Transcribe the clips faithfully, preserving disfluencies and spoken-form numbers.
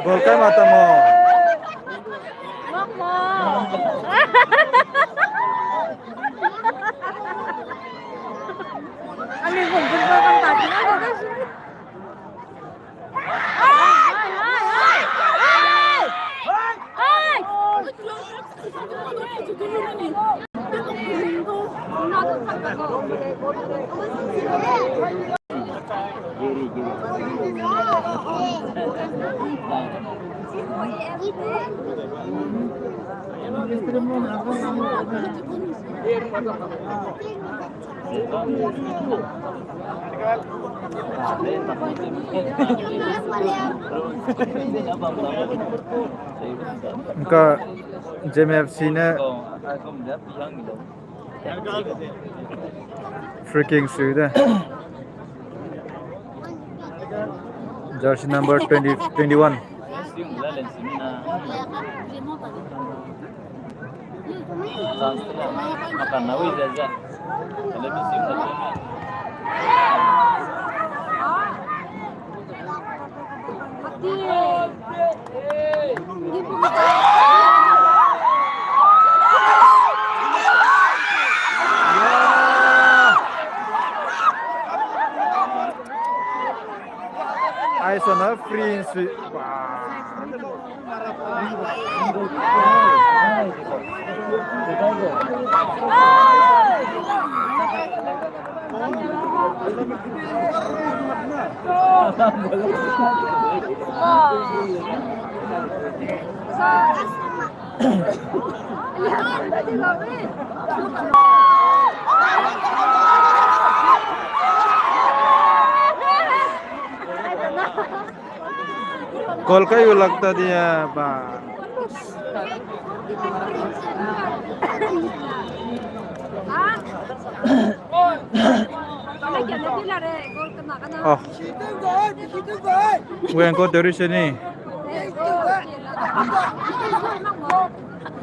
Goal kai ma ta mo. Ka J M F C ne free kick sui de. Jersey number twenty, twenty-one. Aisana free sui. Goal kai u lak ta dia ba. Oh. Wen ko deri seni.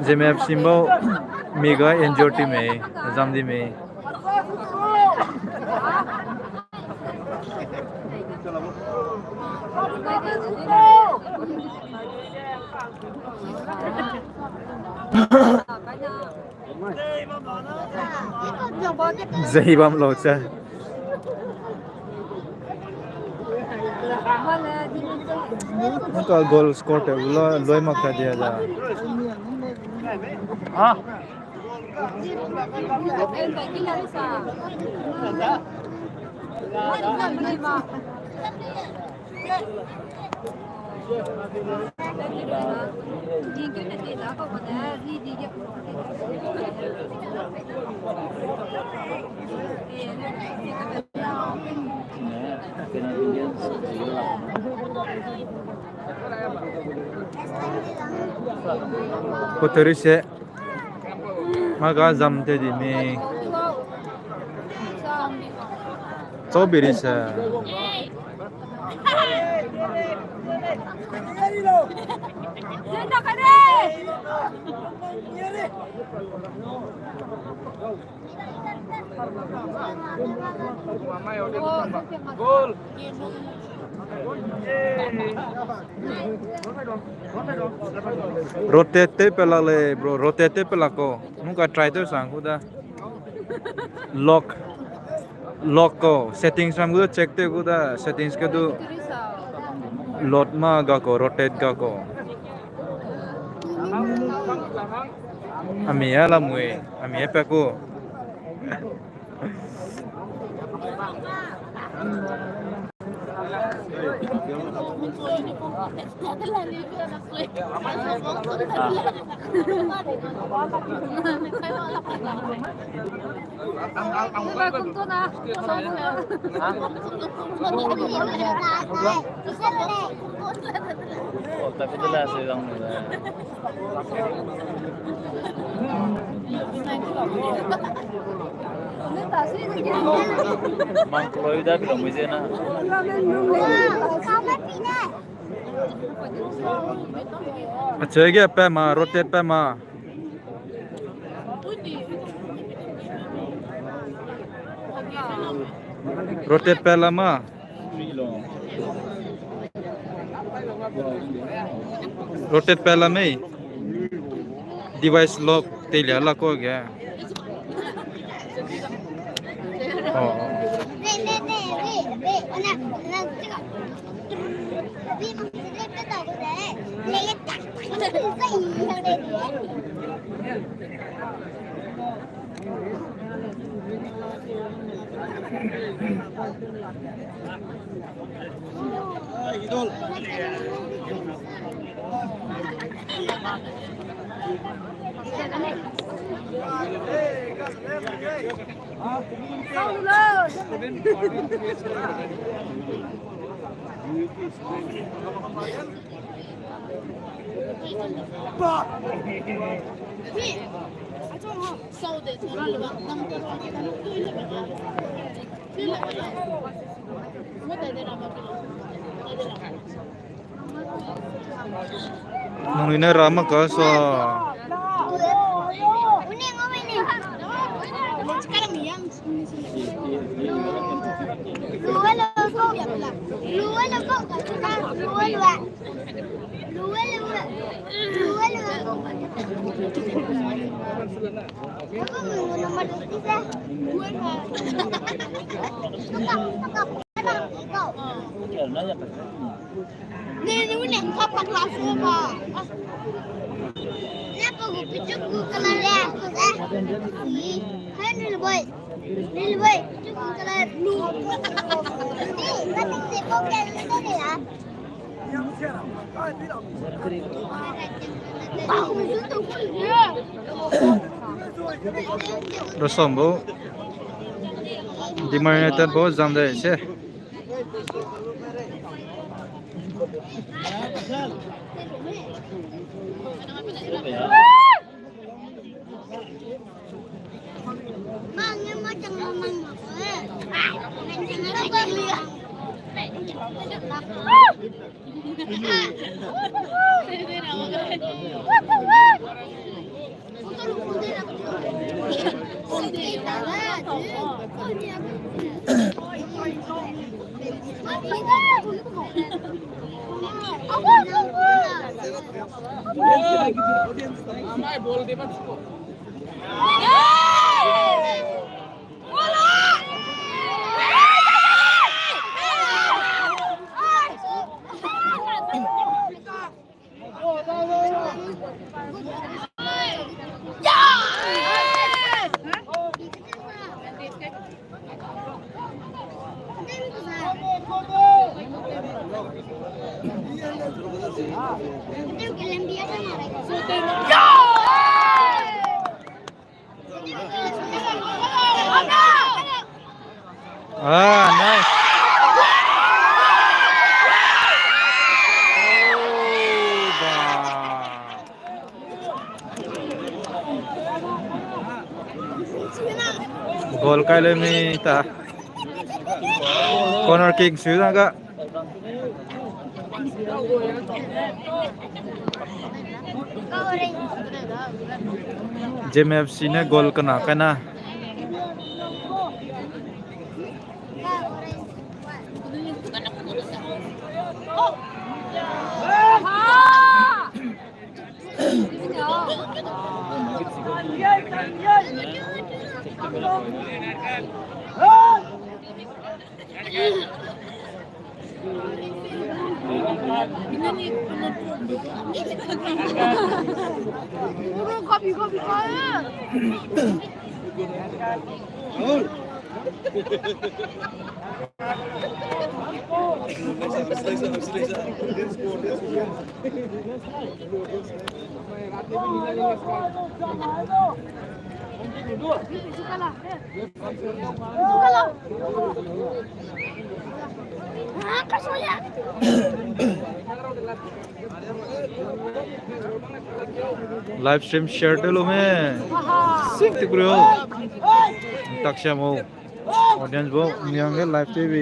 J M F C bau mega injured team e, zam di me. Zei bam lo cha. Ka goal score te lo, loi mak ta dia da. Ha? Kuteri se. Maga zam te di mi. Chau biri se. Rotate tew pe lak lei, bro. Rotate tew pe lak ko. Nungka try tew sang ku da. Lock. Lock ko. Settings ram gu check tew ku da. Settings ke du. Load ma ga ko. Rotate ga ko. Ami a lamui. Ami a pe ku. Mang kloi da bilo mui ze na. Acheu ge pe ma, rotate pe ma. Rotate pe la ma. Rotate pe la mei. Device lock teilia la ko ge. Oh. Nang ine ra ma ka sa. Rosom bo. Demarcated bo zam de se. Ah, nice. Goal kai le mi ta. Corner kick su da ga. J M F C ne goal kena kai na. Live stream share te lo me. Sing te kuro. Tak siam o. Audience bo, miang ge live T V.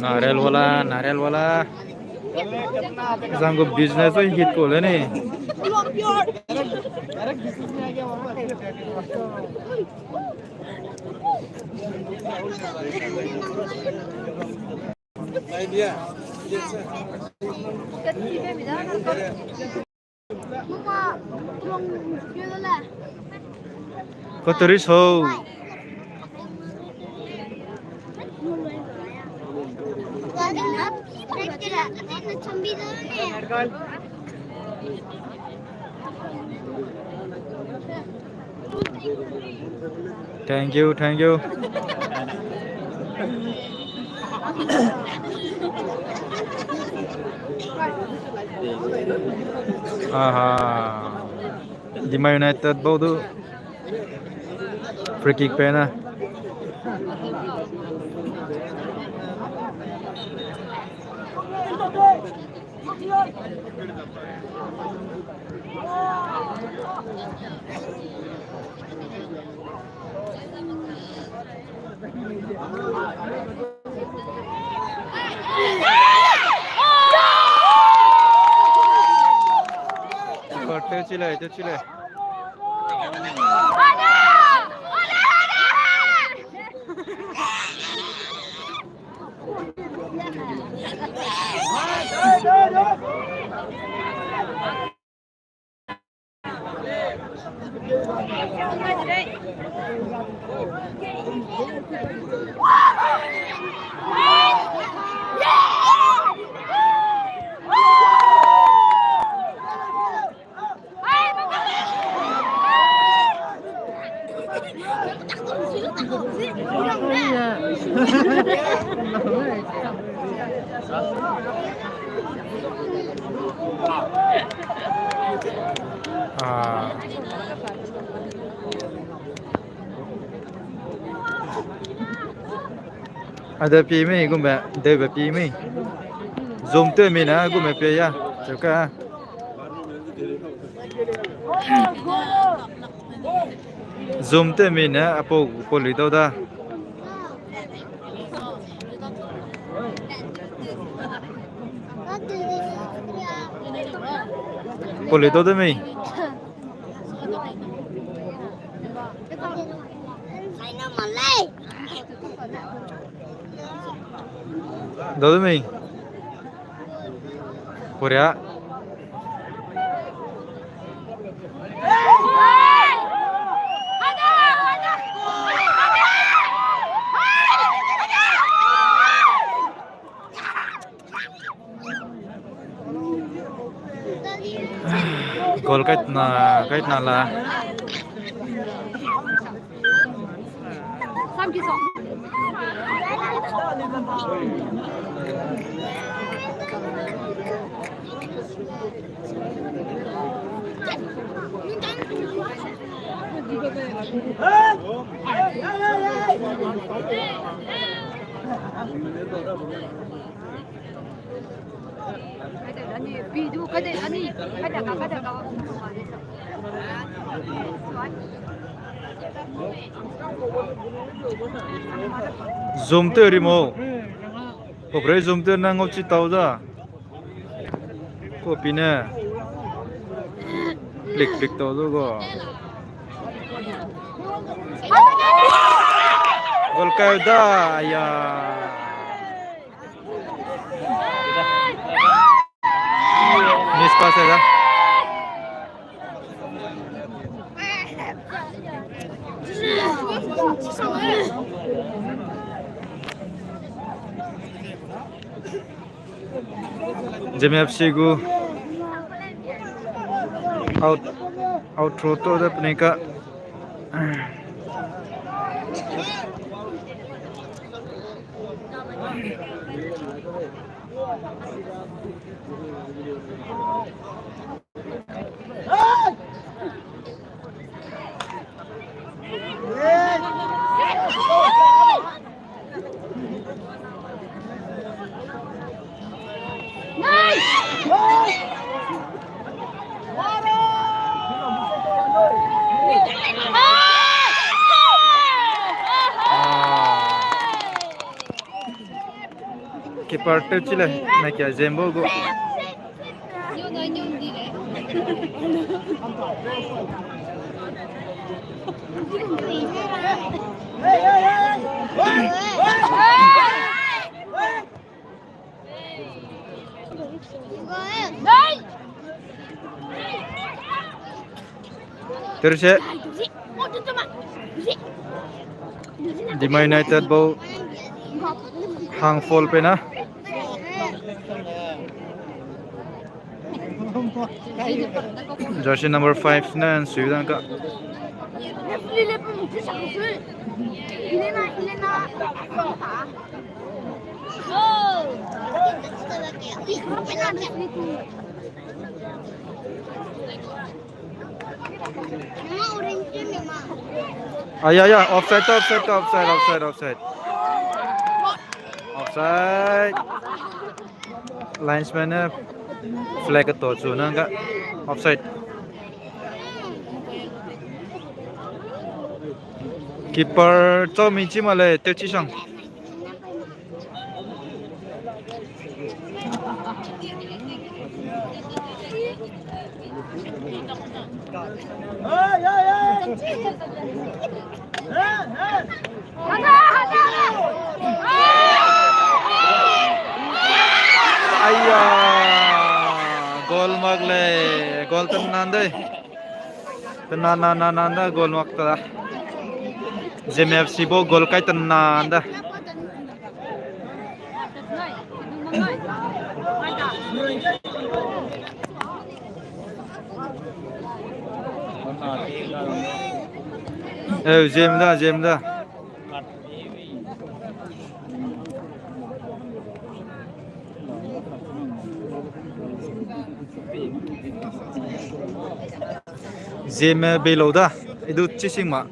Narel wala, narel wala. Zanggu business oi hit ko le ni. Kotori so. Thank you, thank you. Aha. Dima United bau du free kick pe na. Te chile, te chile. Ah. Ada pi mei gume, debe pi mei. Zoom te mi na gume pe ya. Cheuka. Zoom te mi na apo gu po lui dau da. Po lui dau da mei. Dadu mei. Korea. Goal kaitna, kaitna la. Zoom te rimo. Koprei zoom te nang ngau chi tau da. Kopi ne. Plik plik tau du go. Goal kau da, aya. Miss pass da. Zeme F C gu out, outro to da pene ka. Keeper te chile, na kia zembo gu. Terse. Dima United bau hang fall pe na. Jersey number five ne nsui dang ka. Aya, aya, offside, offside, offside, offside, offside. Offside. Linesman ne flag to chu nang ka offside. Keeper chau mi chi ma le, teu chi sang. Aya, goal mak lei, goal tenan dei. Tenan, nan, nan, nan da goal mak ta da. Zeme F C bo goal kai tenan da. Eh, Zeme da, Zeme da. Zeme bei lau da, i du chi sing ma.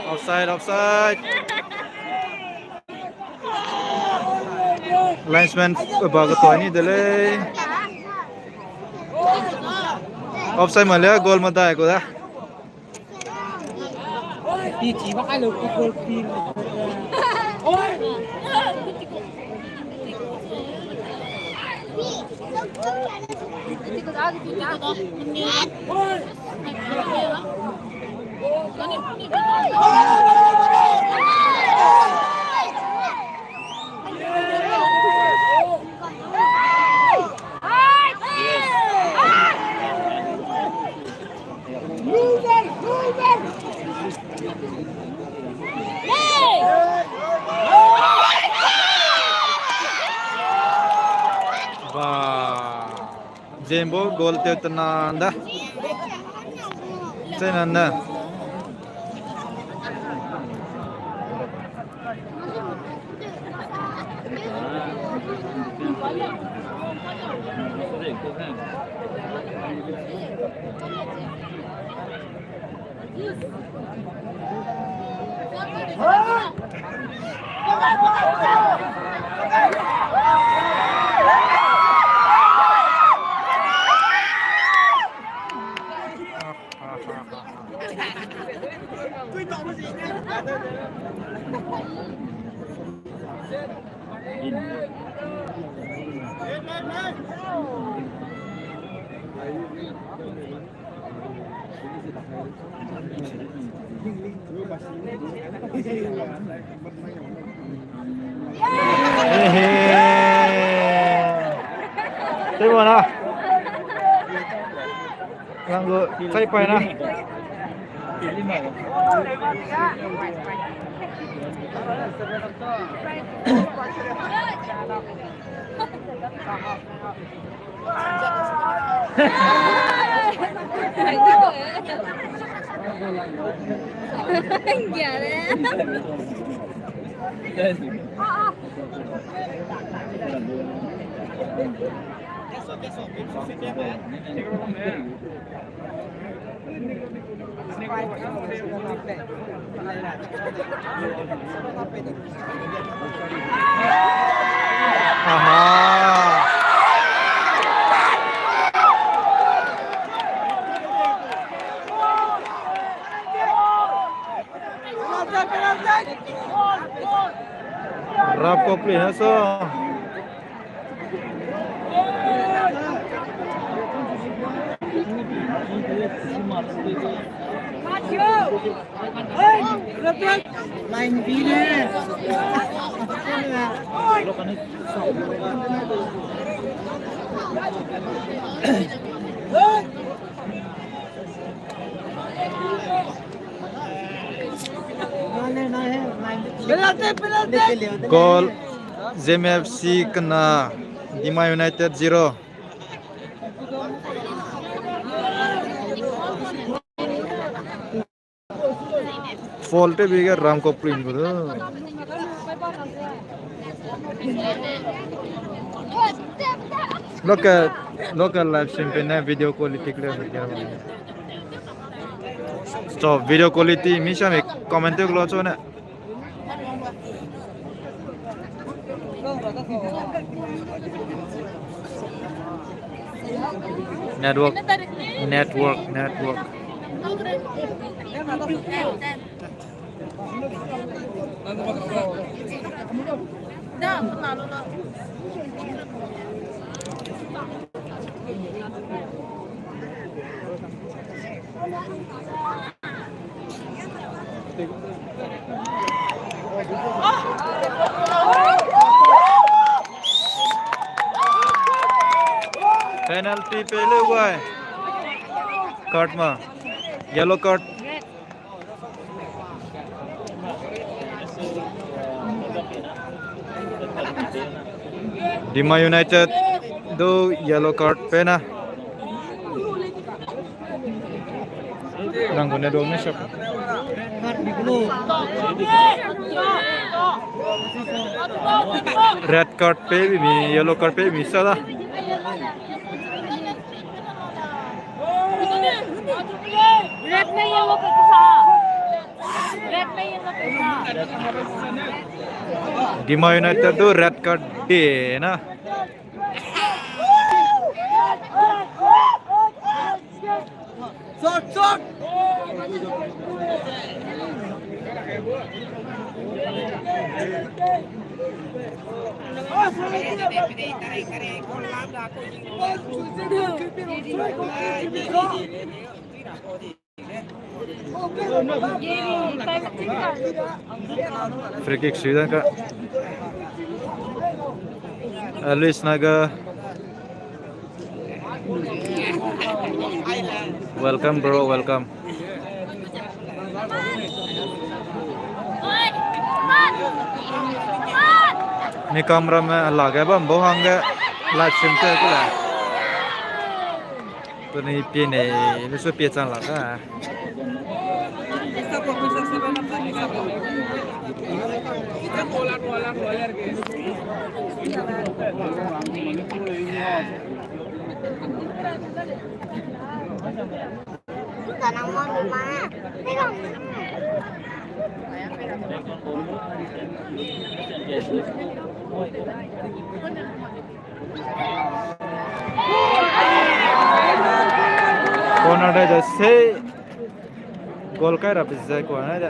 Offside, offside. Linesman ba ga toi ni de lei. Offside ma le goal ma dai ko da. Zembo goal tew tena nda. Chena nda. Ehe. Tei ba na. Ranggu, kai pai na. Aha. Rap ko play na so. Goal, Zeme F C kena, Dimai United zero. Foul te bi ge ram ko print bu du. Local, local live stream pe ne video quality clear ne kira. So video quality mi sa mi comment te lo cho ne. Network, network, network. Penalty pe le wai. Card ma. Yellow card. Dima United du yellow card pe na. Nang gu network ne shop. Red card pe bi mi, yellow card pe bi mi sa da. Red ne yellow card sa. Red ne yellow card sa. Dima United du red card de na. Shot, shot. Free kick sui da ka. Alice Naga. Welcome, bro, welcome. Mi camera me lage bam bo hangge live stream te kule. Tuni pie nei, lu su pie chang la ka. Corner dai da se. Goal kai ra pizza corner da.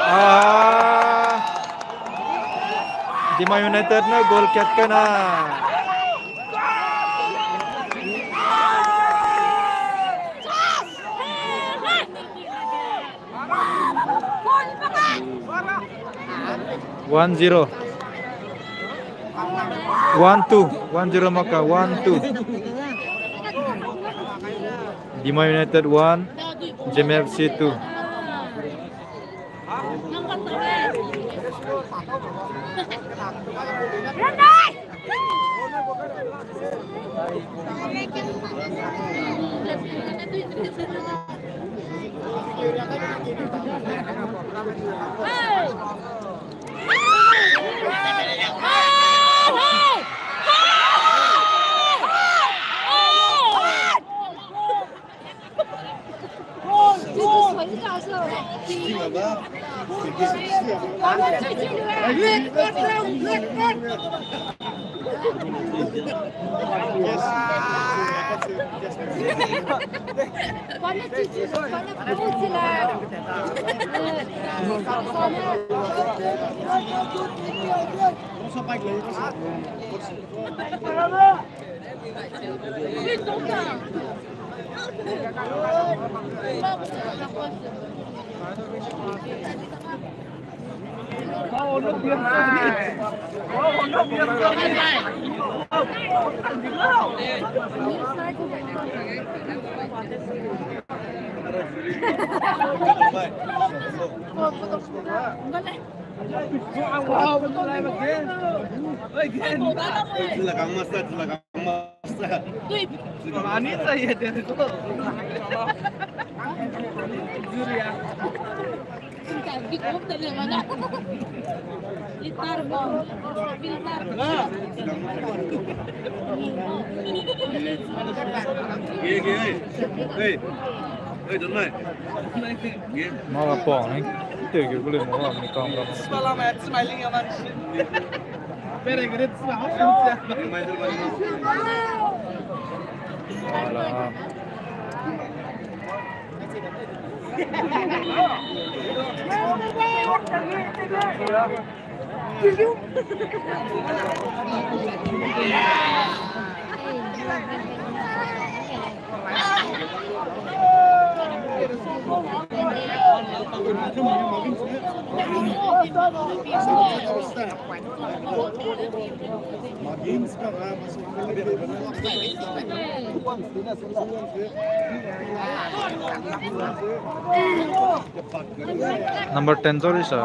Ah, Dima United ne goal kiak kena. One zero. One two. One zero maka. One two. Dima United one, Jemel C two. Mala pa ni, te ge gule mala ni kam ra. Ala. Number ten, sorry, sir.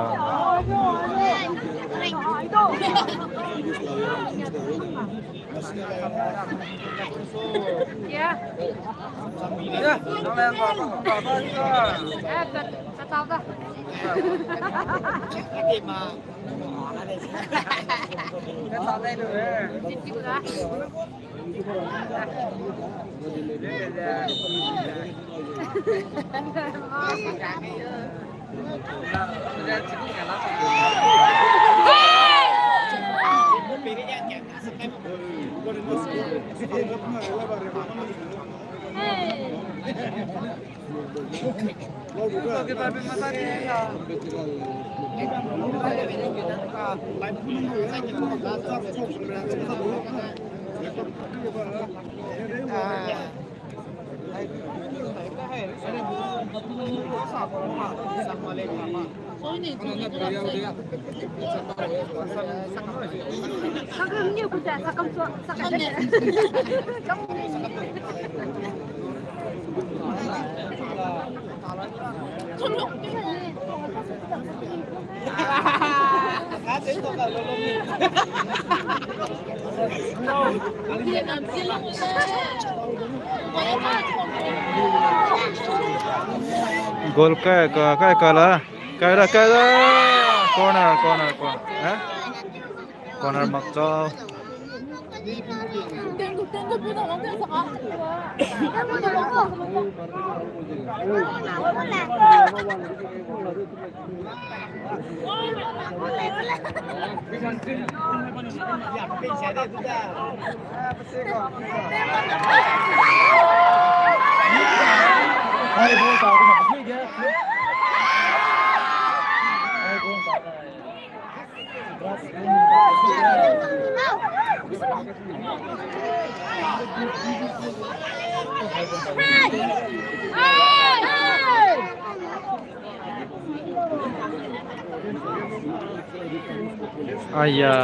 Goal kai ka, kai ka la. Kai la, kai la. Corner, corner, corner. Eh? Corner mak chau. Aya.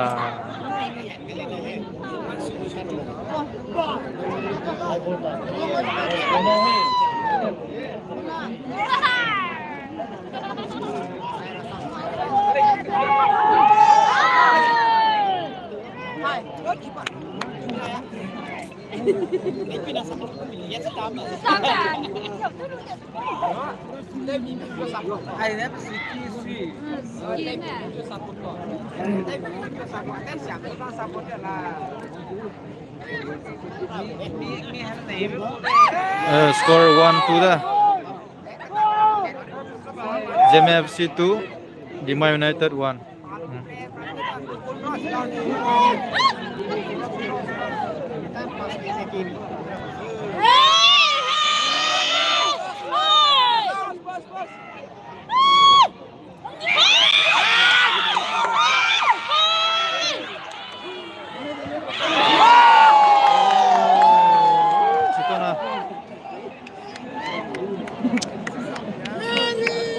Uh, score one two da. Zeme F C two, Dimai United one. Hmm.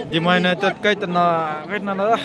Dimai United kai tena, kai tena la.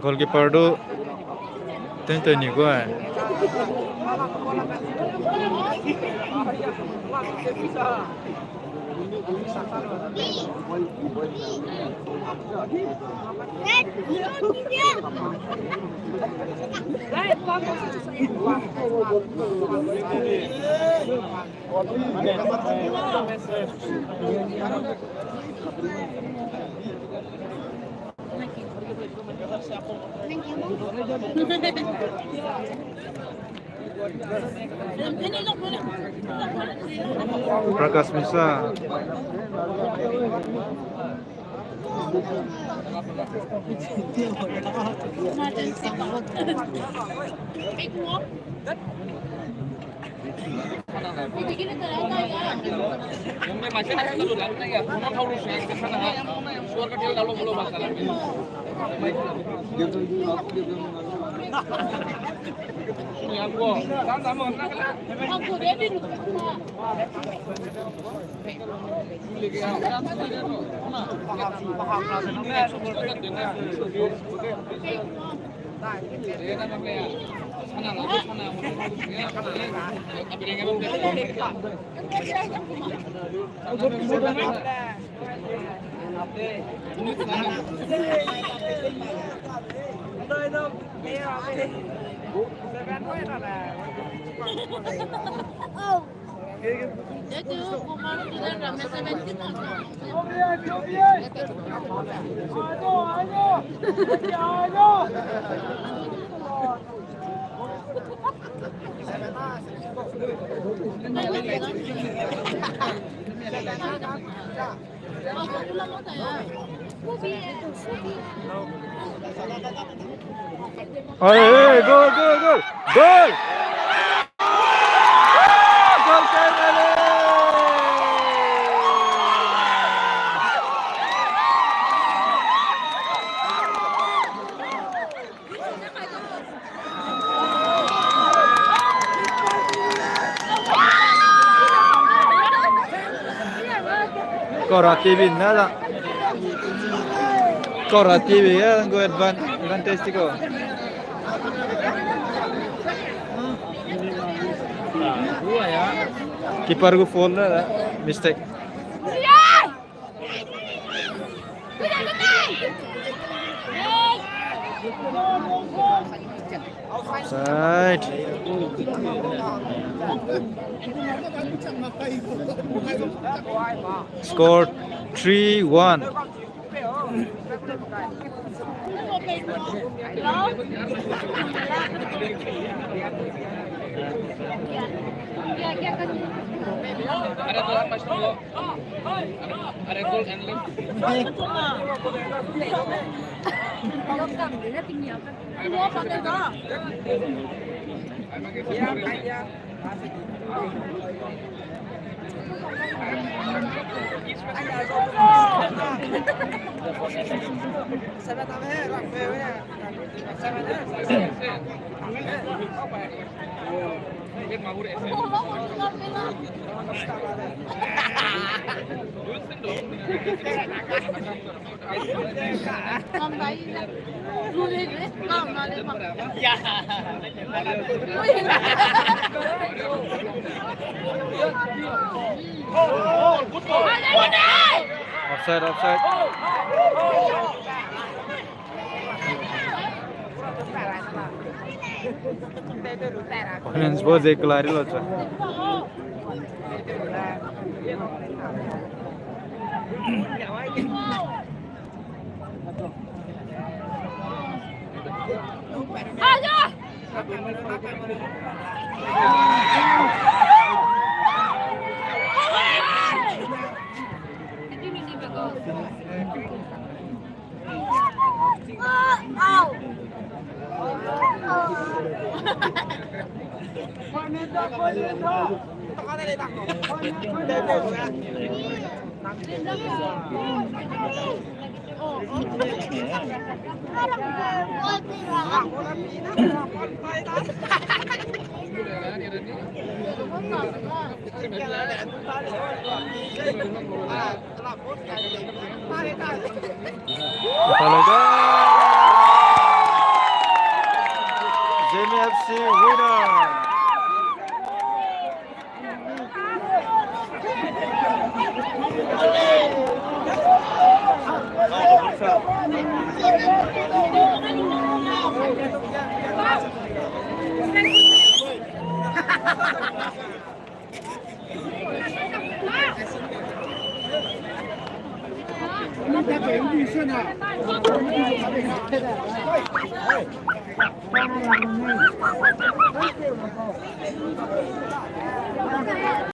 Goalkeeper du tente ni gu ai. Prakash Mishra. Hey, hey, goal, goal, goal! Goal! Goal, goal, goal! Kora T V na da. Kora T V ya go advan-, advantage tiko. Keeper gu foul na da. Mistake. Offside. Score three one. Offside, offside. Orange ball je kelari lo cha. Talaga. Zeme F C winner.